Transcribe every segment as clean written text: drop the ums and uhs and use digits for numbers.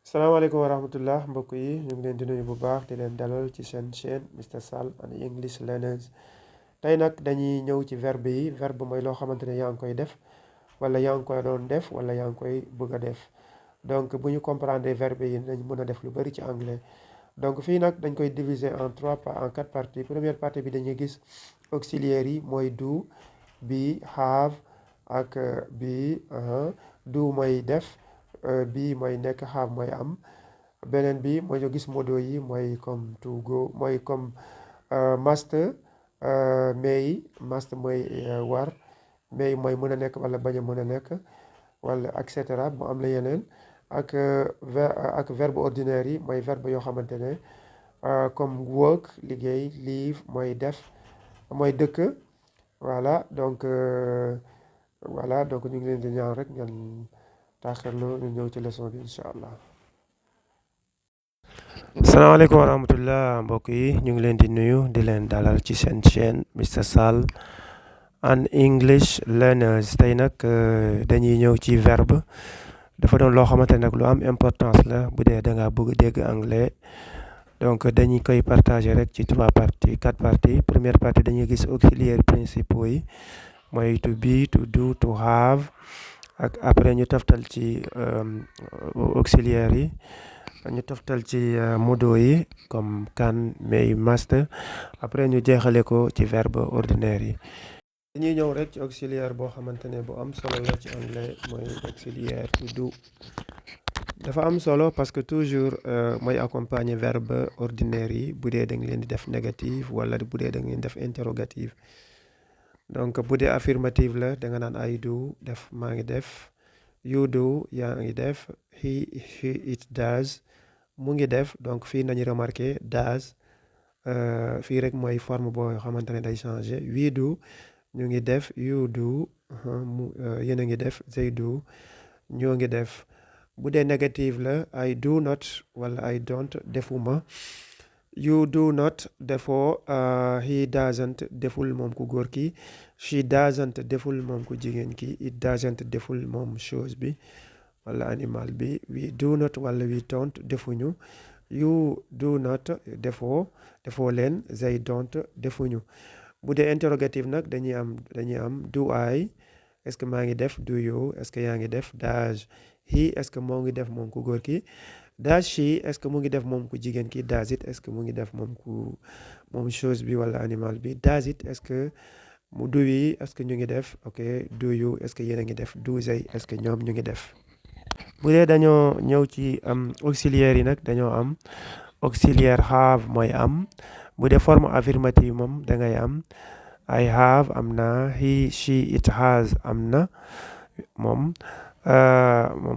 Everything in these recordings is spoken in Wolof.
salaamaaleykum wa rahmatullah mbokk yi ñu ngi leen di nuyu bu baax di leen dalal ci seen chaîne Mr Sall and English Learners. Tey nag dañuy ñëw ci verbe yi. Verbe mooy loo xamante ne yaa ngi koy def wala yaa ngi koy doon def wala yaa ngi koy bëgg a def. Donc bu ñu comprendre verbe yi nañ mën a def lu bari ci anglais. Donc fii nag dañ koy diviser en quatre parties. Première partie bi dañuy gis auxiliaires yi mooy do, be, have ak be. Do mooy def, bi mooy nekk, have mooy am. Beneen bi mooy ñu gis modo yi mooy comme to go mooy comme must, may. Must mooy war, may mooy mën a nekk wala bañ a mën a nekk wala et cetera mu am la yeneen. ak verbe ordinaire yi mooy verbe yoo xamante ne comme work liggéey, live mooy def mooy dëkk. Voilà donc ñu ngi leen di ñaan rek ngeen taaxirlu ñu ñëw ci leçon bi incha allah. salaamaaleykum wa rahmatullah mbokk yi ñu ngi leen di nuyu di leen dalal ci seen chaîne Mr Sall and English Learners. Tey nag dañuy ñëw ci verbe. Dafa doon loo xamante ne nag lu am importance la bu dee da ngaa bëgg dégg anglais. Donc dañuy koy partager rek ci quatre parties. Première partie dañuy gis auxiliaires principaux yi mooy to be, to do, to have. ak après ñu toftal ci auxiliaires yi ñu toftal ci modo yi comme can, may, must. Après ñu jeexale ko ci verbe ordinaire yi. dañuy ñëw rek ci auxiliaire boo xamante ne bu am solo la ci anglais mooy auxiliaire to do. Dafa am solo parce que toujours mooy accompagner verbe ordinaire yi bu dee da nga leen di def négatif wala bu dee da nga leen def interrogatif. Donc bu dee affirmative la da nga naan I do, def maa ngi def. You do, yaa ngi def. He it does, mu ngi def. Donc fii nañu remarqué does fii rek mooy forme boo xamante ne day changer. We do, ñu ngi def. You do, yéen a ngi def. They do, ñoo ngi def. Bu dee négative la I do not wala I don't, defuma. You do not, defoo. He doesn't, deful moom ku góor ki. She doesn't, deful moom ku jigéen ki. It doesn't, deful moom chose bi wala animal bi. We do not wala we don't, defuñu. You do not, defoo leen. They don't, defuñu. Bu dee interrogative nag dañuy am do I, est-ce que maa ngi def. Do you, est-ce que yaa ngi def. Does he, est-ce que moo ngi def moom ku góor ki. Does she, est-ce que mu ngi def moom ku jigéen ki. Does it, est-ce que mu ngi def moom chose bi wala animal bi. Does it, est-ce que do we, est-ce que ñu ngi def. Ok. Do you, est-ce que yéen a ngi def. Do they, est-ce que ñoom ñu ngi def. bu dee dañoo ñëw ci auxiliaires yi nag dañoo am auxiliaire have mooy am. bu dee forme affirmative moom da ngay am I have, am na. He she it has, am na moom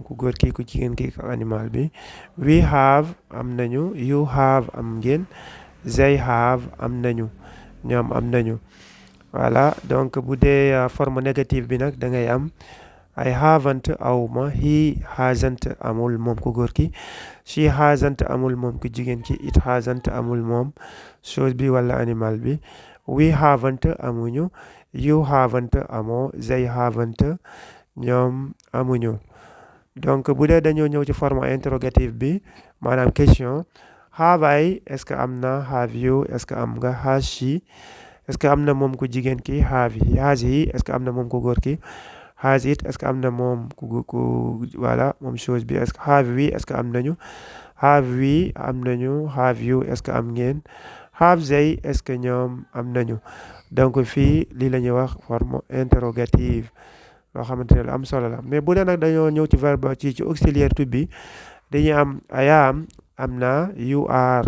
ku góor ki ku jigéen ki ak animal bi. We have, am nañu. You have, am ngeen. They have, am nañu. ñoom am nañu. Voilà donc bu dee forme négative bi nag da ngay am I haven't, awma. He hasn't, amul moom ku góor ki. She hasn't, amul moom ku jigéen ki. It hasn't, amul moom chose bi wala animal bi. We haven't, amuñu. You haven't, amoo. They haven't, ñoom amuñu. Donc bu dee dañoo ñëw ci forme interrogative bi maanaam question. Have I, est-ce que am na. Have you, est-ce que am nga. Has she, est-ce que am na moom ku jigéen ki. Has he, est-ce que am na moom ku góor ki. Has it, est-ce que am na moom ku voilà moom chose bi. Est-ce que have we, est-ce que am nañu. Have we, am nañu. Have you, est-ce que am ngeen. Have they, est-ce que ñoom am nañu. Donc fii lii la ñuy wax forme interrogative loo xamante ne lu am solo la. Mais bu dee nag dañoo ñëw ci verbe ci auxiliaire to be dañuy am I am, am na. You are,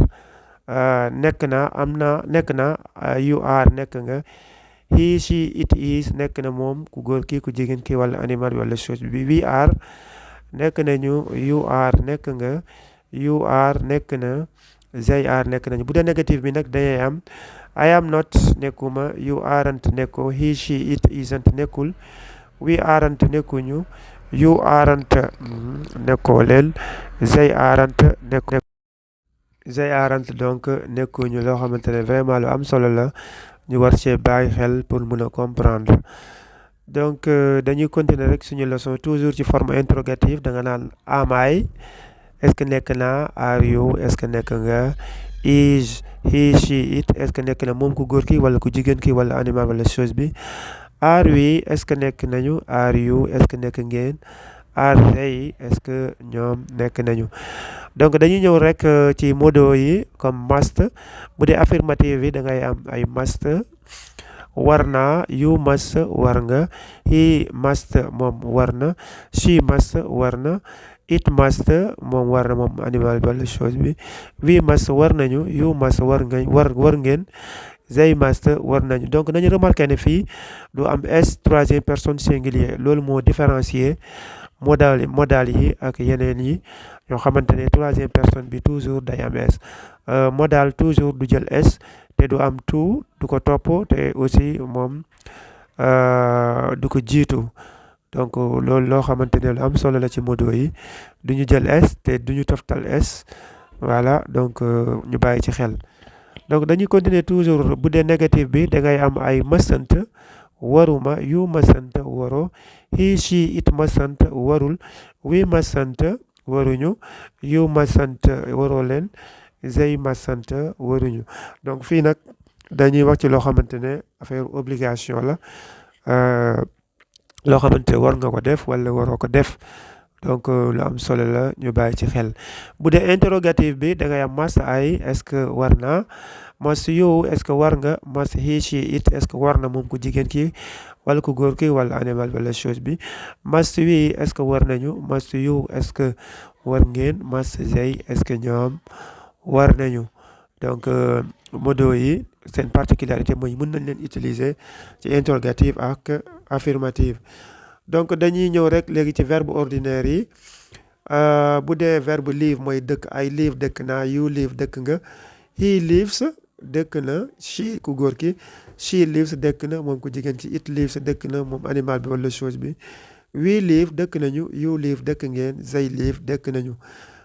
nekk na. am na, nekk na. You are, nekk nga. He she it is, nekk na moom ku góor ki ku jigéen ki wala animal wala chose bi. We are, nekk nañu. You are, nekk nga. You are, nekk na. They are, nekk nañu. Bu dee négative bi nag dañuy am I am not, nekkuma. You aren't, nekkoo. He she it isn't, nekkul. We aren't, nekkuñu. You aren't, nekkoo leen. They aren't, donc nekkuñu. loo xamante ne vraiment lu am solo la ñu war cee bàyyi xel pour mun a comprendre. Donc dañuy continuer rek suñu leçon toujours ci forme interrogative da nga naan am I, est-ce que nekk na, are you est-ce que nekk nga, is he she it est-ce que nekk na moom ku góor ki wala ku jigéen ki wala animal wala chose bi, are we est-ce que nekk nañu, are you est-ce que nekk ngeen, are they est-ce que ñoom nekk nañu. donc dañuy ñëw rek ci modo yi comme must. bu dee affirmative bi da ngay am ay must, war na, you must war nga, he must moom war na, she must war na, it must moom war na moom animal wala chose bi, we must war nañu, you must war nga war ngeen, they must war nañu. donc nañu remarqué ne fii du am s troisième personne singulier, loolu moo différencier modal yi ak yeneen yi ñoo xamante ne troisième personne bi toujours day am s. modal toujours du jël s te du am to du ko topp te aussi moom du ko jiitu. donc loolu loo xamante ne lu am solo la ci modo yi, du ñu jël s te du ñu toftal s. voilà donc ñu bàyyi ci xel. donc dañuy continuer toujours. bu dee négatif bi da ngay am ay mustn't, waruma, you mustn't waro, he she it mustn't warul, we mustn't waruñu, you mustn't waroo leen, they mustn't waruñu. donc fii nag dañuy wax ci loo xamante ne affaire obligation la, loo xamante war nga ko def wala waroo ko def. donc lu am solo la ñu bàyyi ci xel. bu dee interrogative bi da ngay am must I est-ce que war naa, must you est-ce que war nga, must he she it est-ce que war na moom ku jigéen ki wala ku góor ki wala animal wala chose bi, must we est-ce que war nañu, must you est-ce que war ngeen, must they est-ce que ñoom war nañu. donc modo yi seen particularité mooy mën nañ leen utiliser ci interrogative ak affirmative. donc dañuy ñëw rek léegi ci verbe ordinaire yi. bu dee verbe live mooy dëkk, I live dëkk naa, you live dëkk nga, he lives dëkk na, she ku góor ki, she lives dëkk na moom ku jigéen ki, it lives dëkk na moom animal bi wala chose bi, we live dëkk nañu, you live dëkk ngeen, they live dëkk nañu.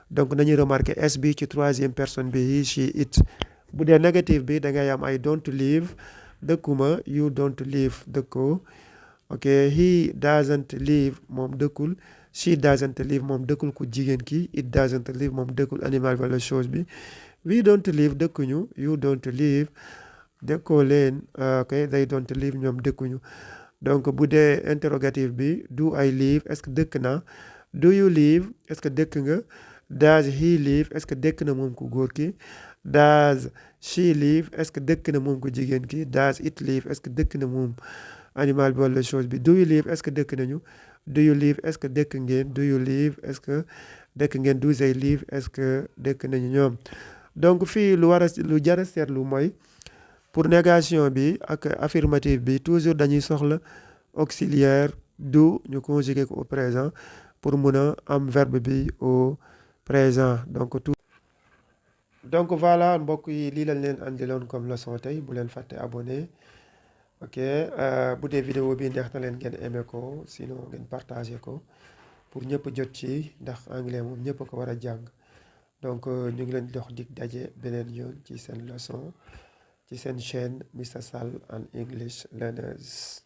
donc nañuy remarqué s bi ci troisième personne bi, he she it. bu dee négatif bi da ngay am I don't live dëkkuma, you don't live dëkkoo. ok, he doesn't live moom dëkkul, she doesn't live moom dëkkul ku jigéen ki, it doesn't live moom dëkkul animal wala chose bi, we don't live dëkkuñu, you don't live dëkkoo leen, ok, they don't live ñoom dëkkuñu. donc bu dee interrogative bi, do I live est-ce que dëkk na, do you live est-ce que dëkk nga, does he live est-ce que dëkk na moom ku góor ki, does she live est-ce que dëkk na moom ku jigéen ki, does it live est-ce que dëkk na moom animal bi wala chose bi, do you live est-ce que dëkk nañu, do you live est-ce que dëkk ngeen, do you live est-ce que dëkk ngeen, do they live est-ce que dëkk nañu ñoom. donc fii lu jar a seetlu mooy pour négation bi ak affirmative bi toujours dañuy soxla auxiliaire do ñu conjuguer ko au présent pour mun a am verbe bi au présent. donc voilà mbokk yi lii lañ leen andiloon comme leçon tey. bu leen fàtte abonné. ok bu dee vidéo bi neex na leen ngeen aimé ko, sinon ngeen partagé ko pour ñëpp jot ci, ndax anglais moom ñëpp ko war a jàng. donc ñu ngi leen dox dig daje beneen yoon ci seen leçon ci seen chaîne Mr Sall and English Learners.